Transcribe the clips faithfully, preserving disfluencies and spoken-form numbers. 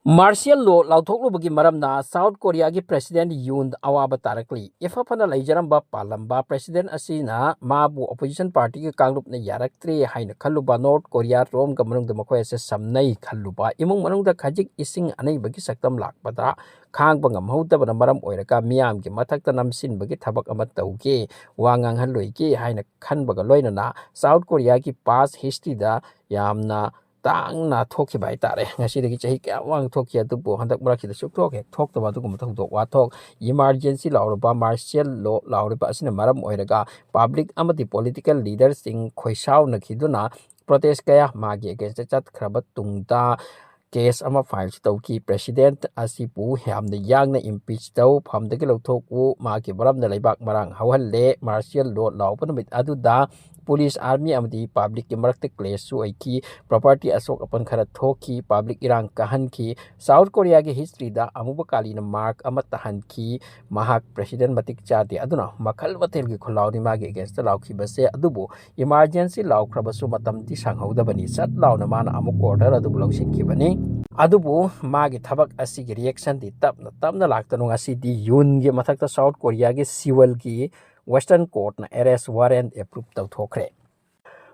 Martial law ꯂꯥꯎꯊꯣꯛꯂꯨꯕꯒꯤ ꯃꯔꯝꯅ South Korea ꯒꯤ President Yoon ꯑꯋꯥꯕ ꯇꯥꯔꯛꯂꯤ꯫ ꯏꯐ ꯐꯅ ꯂꯩꯖꯔꯝꯕ ꯄꯥꯜꯂꯝꯕ President ꯑꯁꯤꯅ ꯃꯥꯕꯨ opposition party ꯒꯤ ꯀꯥꯡꯂꯨꯞꯅ ꯌꯥꯔꯛꯇ꯭ꯔꯦ ꯍꯥꯏꯅ ꯈꯜꯂꯨꯕ, North Korea ꯔꯣꯝꯒ ꯃꯅꯨꯡꯗ ꯃꯈꯣꯏ ꯑꯁꯦ ꯁꯝꯅꯩ ꯈꯜꯂꯨꯕ, ꯏꯃꯨꯡ ꯃꯅꯨꯡꯗ ꯈꯖꯤꯛ ꯏꯁꯤꯡ ꯑꯅꯩꯕꯒꯤ ꯁꯛꯇꯝ ꯂꯥꯛꯄꯗ ꯈꯥꯡꯕ ꯉꯝꯍꯧꯗꯕꯅ ꯃꯔꯝ ꯑꯣꯏꯔꯒ ꯃꯤꯌꯥꯝꯒꯤ ꯃꯊꯛꯇ ꯅꯝꯁꯤꯟꯕꯒꯤ ꯊꯕꯛ ꯑꯃ ꯇꯧꯒꯦ, ꯋꯥ ꯉꯥꯡꯍꯜꯂꯣꯏꯒꯦ ꯍꯥꯏꯅ ꯈꯟꯕꯒ ꯂꯣꯏꯅꯅ South Korea ꯒꯤ past history ꯗ ꯌꯥꯝꯅ ꯇꯥꯡꯅ ꯊꯣꯛꯈꯤꯕ ꯍꯥꯏꯇꯥꯔꯦ꯫ ꯉꯁꯤꯗꯒꯤ ꯆꯍꯤ ꯀꯌꯥ ꯃꯃꯥꯡ ꯊꯣꯛꯈꯤ, ꯑꯗꯨꯕꯨ ꯍꯟꯗꯛ ꯃꯔꯛꯁꯤꯗ ꯁꯨꯛꯊꯣꯛ ꯍꯦꯛ ꯊꯣꯛꯇꯕ ꯑꯗꯨꯒꯨꯝꯕ ꯊꯧꯗꯣꯛ ꯋꯥꯊꯣꯛ, emergency ꯂꯥꯎꯔꯕ, martial law ꯂꯥꯎꯔꯤꯕ ꯑꯁꯤꯅ ꯃꯔꯝ ꯑꯣꯏꯔꯒ public ꯑꯃꯗꯤ political leader ꯁꯤꯡ ꯈꯣꯏꯁꯥꯎꯅꯈꯤꯗꯨꯅ protest ꯀꯌꯥ ꯃꯥꯒꯤ against ꯇ ꯆꯠꯈ꯭ꯔꯕ ꯇꯨꯡꯗ case ꯑꯃ file ꯁꯨ ꯇꯧꯈꯤ꯫ President ꯑꯁꯤꯕꯨ ꯌꯥꯝꯅ ꯌꯥꯡꯅ impeach ꯇꯧ, ꯐꯝꯗꯒꯤ ꯂꯧꯊꯣꯛꯎ, ꯃꯥꯒꯤ ꯃꯔꯝꯅ ꯂꯩꯕꯥꯛ ꯃꯔꯥꯡ ꯍꯧꯍꯜꯂꯦ, martial law ꯂꯥꯎꯕ ꯅꯨꯃꯤꯠ ꯑꯗꯨꯗ police, army ꯑꯃꯗꯤ public ꯀꯤ ꯃꯔꯛꯇ clash ꯁꯨ ꯑꯣꯏꯈꯤ, property ꯑꯁꯣꯛ ꯑꯄꯟ ꯈꯔ ꯊꯣꯛꯈꯤ, public ꯏꯔꯥꯡ ꯀꯥꯍꯟꯈꯤ꯫ South Korea ꯒꯤ history ꯗ ꯑꯃꯨꯕ ꯀꯥꯂꯤꯅ mark ꯑꯃ ꯇꯥꯍꯟꯈꯤ꯫ ꯃꯍꯥꯛ President ꯃꯇꯤꯛ ꯆꯥꯗꯦ, ꯑꯗꯨꯅ ꯃꯈꯜ ꯃꯊꯦꯜꯒꯤ ꯈꯨꯜꯂꯥꯎꯅꯤ ꯃꯥꯒꯤ against ꯇ ꯂꯥꯎꯈꯤꯕꯁꯦ꯫ ꯑꯗꯨꯕꯨ emergency ꯂꯥꯎꯈ꯭ꯔꯕꯁꯨ ꯃꯇꯝꯗꯤ ꯁꯪꯍꯧꯗꯕꯅꯤ꯫ ꯁꯠ ꯂꯥꯎꯅ ꯃꯥꯅ ꯑꯃꯨꯛ order ꯑꯗꯨꯕꯨ ꯂꯧꯁꯤꯟꯈꯤꯕꯅꯤ꯫ ꯑꯗꯨꯕꯨ ꯃꯥꯒꯤ ꯊꯕꯛ ꯑꯁꯤꯒꯤ reaction ꯗꯤ ꯇꯞꯅ ꯇꯞꯅ ꯂꯥꯛꯇꯅ ꯉꯁꯤꯗꯤ ꯌꯨꯟꯒꯤ ꯃꯊꯛꯇ South Korea ꯒꯤ Seoul ꯒꯤ Western Court ꯅ arrest warrant approve ꯇꯧꯊꯣꯛꯈ꯭ꯔꯦ꯫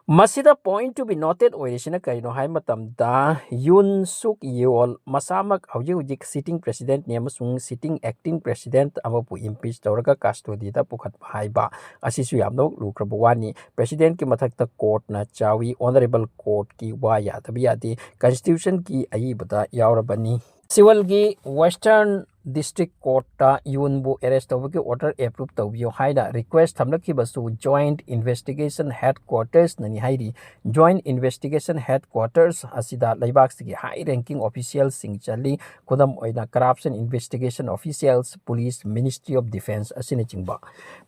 ꯃꯁꯤꯗ point to be noted ꯑꯣꯏꯔꯤꯁꯤꯅ ꯀꯔꯤꯅꯣ ꯍꯥꯏꯕ ꯃꯇꯝꯗ, ꯌꯨꯟ ꯁꯨꯛ ꯌꯣꯜ ꯃꯁꯥꯃꯛ ꯍꯧꯖꯤꯛ ꯍꯧꯖꯤꯛ sitting president ꯅꯤ ꯑꯃꯁꯨꯡ sitting acting president ꯑꯃꯕꯨ impeach ꯇꯧꯔꯒ custody ꯗ ꯄꯨꯈꯠꯄ ꯍꯥꯏꯕ ꯑꯁꯤꯁꯨ ꯌꯥꯝꯅ ꯂꯨꯈ꯭ꯔꯕ ꯋꯥꯅꯤ꯫ President ꯀꯤ ꯃꯊꯛꯇ court ꯅ ꯆꯥꯎꯏ, honorable court ꯀꯤ ꯋꯥ ꯌꯥꯗꯕ ꯌꯥꯗꯦ, constitution ꯒꯤ ꯑꯏꯕꯗ ꯌꯥꯎꯔꯕꯅꯤ꯫ Seoul ꯒꯤ Western District Court ꯇ ꯌꯨꯟꯕꯨ arrest ꯇꯧꯕꯒꯤ order approve ꯇꯧꯕꯤꯌꯨ ꯍꯥꯏꯅ request ꯊꯝꯂꯛꯈꯤꯕꯁꯨ Joint Investigation Headquarters ꯅꯅꯤ ꯍꯥꯏꯔꯤ꯫ Joint Investigation Headquarters ꯑꯁꯤꯗ ꯂꯩꯕꯥꯛꯁꯤꯒꯤ high ranking official ꯁꯤꯡ ꯆꯜꯂꯤ꯫ ꯈꯨꯗꯝ ꯑꯣꯏꯅ, Corruption Investigation Officials, Police, Ministry of Defence ꯑꯁꯤꯅꯆꯤꯡꯕ꯫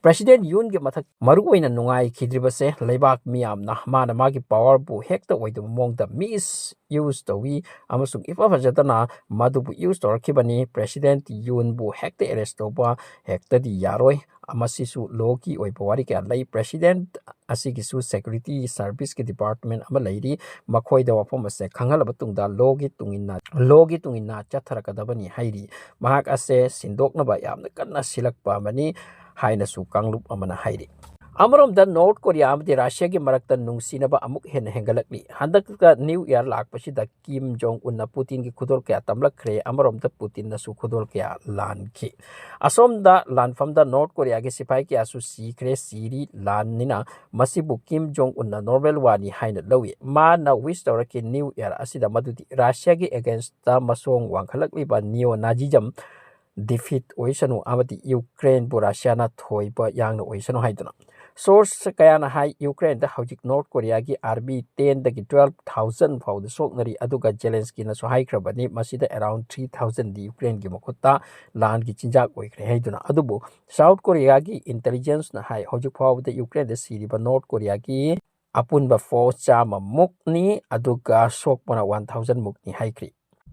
President ꯌꯨꯟꯒꯤ ꯃꯊꯛ ꯃꯔꯨꯑꯣꯏꯅ ꯅꯨꯡꯉꯥꯏꯈꯤꯗ꯭ꯔꯤꯕꯁꯦ ꯂꯩꯕꯥꯛ ꯃꯤꯌꯥꯝꯅ ꯃꯥꯅ ꯃꯥꯒꯤ power ꯕꯨ ꯍꯦꯛꯇ ꯑꯣꯏꯗꯕ ꯃꯑꯣꯡꯗ misuse ꯇꯧꯏ ꯑꯃꯁꯨꯡ ꯏꯐ ꯐꯖꯗꯅ ꯃꯗꯨꯕꯨ use ꯇꯧꯔꯛꯈꯤꯕꯅꯤ꯫ President ꯌꯨꯟꯕꯨ ꯍꯦꯛꯇ arrest ꯇꯧꯕ ꯍꯦꯛꯇꯗꯤ ꯌꯥꯔꯣꯏ꯫ ꯃꯁꯤꯁꯨ ꯂꯣꯒꯤ ꯑꯣꯏꯕ ꯋꯥꯔꯤ ꯀꯌꯥ ꯂꯩ꯫ ꯄ꯭ꯔꯦꯁꯤꯗꯦꯟꯠ ꯑꯁꯤꯒꯤꯁꯨ ꯁꯦꯀ꯭ꯌꯨꯔꯤꯇꯤ ꯁꯥꯔꯚꯤꯁꯀꯤ ꯗꯤꯄꯥꯔꯠꯃꯦꯟ ꯑꯃ ꯂꯩꯔꯤ꯫ ꯃꯈꯣꯏꯗ ꯋꯥꯐꯝ ꯑꯁꯦ ꯈꯪꯍꯜꯂꯕ ꯇꯨꯡꯗ ꯂꯣꯒꯤ ꯇꯨꯡ ꯏꯟꯅ, ꯂꯣꯒꯤ ꯇꯨꯡ ꯏꯟꯅ ꯆꯠꯊꯔꯛꯀꯗꯕꯅꯤ ꯍꯥꯏꯔꯤ꯫ ꯃꯍꯥꯛ ꯑꯁꯦ ꯁꯤꯟꯗꯣꯛꯅꯕ ꯌꯥꯝꯅ ꯀꯟꯅ ꯁꯤꯜꯂꯛꯄ ꯑꯃꯅꯤ ꯍꯥꯏꯅꯁꯨ ꯀꯥꯡꯂꯨꯞ ꯑꯃꯅ ꯍꯥꯏꯔꯤ꯫ ꯑꯃꯔꯣꯝꯗ ꯅꯣꯔꯠ ꯀꯣꯔꯤꯌꯥ ꯑꯃꯗꯤ ꯔꯁꯤꯌꯥꯒꯤ ꯃꯔꯛꯇ ꯅꯨꯡꯁꯤꯅꯕ ꯑꯃꯨꯛ ꯍꯦꯟꯅ ꯍꯦꯟꯒꯠꯂꯛꯂꯤ꯫ ꯍꯟꯗꯛꯇ ꯅ꯭ꯌꯨ ꯏꯌꯥꯔ ꯂꯥꯛꯄꯁꯤꯗ ꯀꯤꯝ ꯖꯣꯡ ꯎꯟꯅ ꯄꯨꯇꯤꯟꯒꯤ ꯈꯨꯗꯣꯜ ꯀꯌꯥ ꯇꯝꯂꯛꯈ꯭ꯔꯦ꯫ ꯑꯃꯔꯣꯝꯗ ꯄꯨꯇꯤꯟꯅꯁꯨ ꯈꯨꯗꯣꯜ ꯀꯌꯥ ꯂꯥꯟꯈꯤ꯫ ꯑꯁꯣꯝꯗ ꯂꯥꯟꯐꯝꯗ ꯅꯣꯔꯠ ꯀꯣꯔꯤꯌꯥꯒꯤ ꯁꯤꯐꯥꯏ ꯀꯌꯥꯁꯨ ꯁꯤꯈ꯭ꯔꯦ꯫ ꯁꯤꯔꯤ ꯂꯥꯟꯅꯤꯅ ꯃꯁꯤꯕꯨ ꯀꯤꯝ ꯖꯣꯡ ꯎꯟꯅ ꯅꯣꯔꯃꯦꯜ ꯋꯥꯔꯅꯤ ꯍꯥꯏꯅ ꯂꯧꯏ꯫ ꯃꯥꯅ ꯋꯤꯁ ꯇꯧꯔꯛꯈꯤ ꯅ꯭ꯌꯨ ꯏꯌꯥꯔ ꯑꯁꯤꯗ, ꯃꯗꯨꯗꯤ ꯔꯁꯤꯌꯥꯒꯤ ꯑꯦꯒꯦꯟꯁꯇ ꯃꯁꯣꯡ ꯋꯥꯡꯈꯠꯂꯛꯂꯤꯕ ꯅꯤꯑꯣ ꯅꯥꯖꯤꯖꯝ ꯗꯤꯐꯤꯠ ꯑꯣꯏꯁꯅꯨ ꯑꯃꯗꯤ ꯌꯨꯀ꯭ꯔꯦꯟꯕꯨ ꯔꯁꯤꯌꯥꯅ ꯊꯣꯏꯕ ꯌꯥꯡꯅ ꯑꯣꯏꯁꯅꯨ ꯍꯥꯏꯗꯨꯅ꯫ ꯁꯣꯔꯁ ꯀꯌꯥꯅ ꯍꯥꯏ, ꯌꯨꯀ꯭ꯔꯦꯟꯗ ꯍꯧꯖꯤꯛ ꯅꯣꯔꯠ ꯀꯣꯔꯤꯌꯥꯒꯤ ꯑꯥꯔꯃꯤ ꯇꯦꯟꯗꯒꯤ ꯇꯨꯋꯦꯜꯐ ꯊꯥꯎꯖꯟ ꯐꯥꯎꯗ ꯁꯣꯛꯅꯔꯤ, ꯑꯗꯨꯒ ꯖꯦꯂꯦꯟꯁꯀꯤꯅꯁꯨ ꯍꯥꯏꯈ꯭ꯔꯕꯅꯤ ꯃꯁꯤꯗ ꯑꯦꯔꯥꯎꯟ ꯊ꯭ꯔꯤ ꯊꯥꯎꯖꯟꯗꯤ ꯌꯨꯀ꯭ꯔꯦꯟꯒꯤ ꯃꯈꯨꯠꯇ ꯂꯥꯟꯒꯤ ꯆꯤꯟꯖꯥꯛ ꯑꯣꯏꯈ꯭ꯔꯦ ꯍꯥꯏꯗꯨꯅ꯫ ꯑꯗꯨꯕꯨ ꯁꯥꯎꯠ ꯀꯣꯔꯤꯌꯥꯒꯤ ꯏꯟꯇꯦꯂꯤꯖꯦꯟꯁꯅ ꯍꯥꯏ, ꯍꯧꯖꯤꯛ ꯐꯥꯎꯕꯗ ꯌꯨꯀ꯭ꯔꯦꯟꯗ ꯁꯤꯔꯤꯕ ꯅꯣꯔꯠ ꯀꯣꯔꯤꯌꯥꯒꯤ ꯑꯄꯨꯟꯕ ꯐꯣꯔꯁ ꯆꯥꯝꯃ ꯃꯨꯛꯅꯤ, ꯑꯗꯨꯒ ꯁꯣꯛꯄꯅ ꯋꯥꯟ ꯊꯥꯎꯖꯟ ꯃꯨꯛꯅꯤ ꯍꯥꯏꯈ꯭ꯔꯤ꯫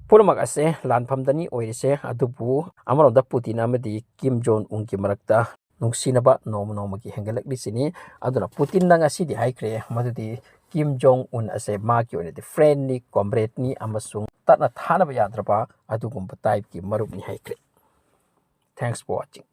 ꯄꯨꯝꯅꯃꯛ ꯑꯁꯦ ꯂꯥꯟꯐꯝꯗꯅꯤ ꯑꯣꯏꯔꯤꯁꯦ, ꯑꯗꯨꯕꯨ ꯑꯃꯔꯣꯝꯗ ꯄꯨꯇꯤꯟ ꯑꯃꯗꯤ ꯀꯤꯝ ꯖꯣꯟ ꯎꯟꯒꯤ ꯃꯔꯛꯇ ꯅꯨꯡꯁꯤꯅꯕ ꯅꯣꯡꯃ ꯅꯣꯡꯃꯒꯤ ꯍꯦꯟꯒꯠꯂꯛꯂꯤꯁꯤꯅꯤ꯫ ꯑꯗꯨꯅ ꯄꯨꯇꯤꯟꯅ ꯉꯁꯤꯗꯤ ꯍꯥꯏꯈ꯭ꯔꯦ ꯃꯗꯨꯗꯤ ꯀꯤꯝ ꯖꯣꯡ ꯎꯟ ꯑꯁꯦ ꯃꯥꯒꯤ ꯑꯣꯏꯅꯗꯤ ꯐ꯭ꯔꯦꯟꯅꯤ, ꯀꯣꯝꯔꯦꯗꯅꯤ ꯑꯃꯁꯨꯡ ꯇꯠꯅ ꯊꯥꯅꯕ ꯌꯥꯗ꯭ꯔꯕ ꯑꯗꯨꯒꯨꯝꯕ ꯇꯥꯏꯞꯀꯤ ꯃꯔꯨꯞꯅꯤ ꯍꯥꯏꯈ꯭ꯔꯦ꯫ Thanks for watching.